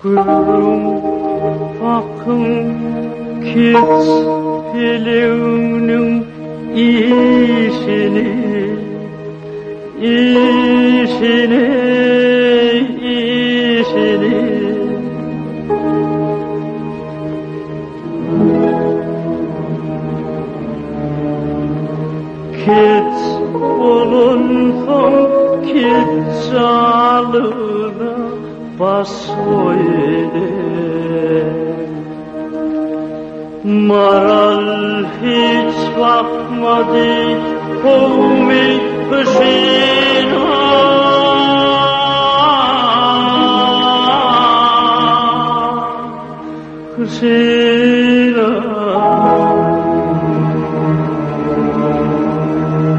Görüň, bakyň, keç peleňiniň işini, işini, işini. Keç bolansoň keçjalyna baş goýdy. Maral hiç bakmady.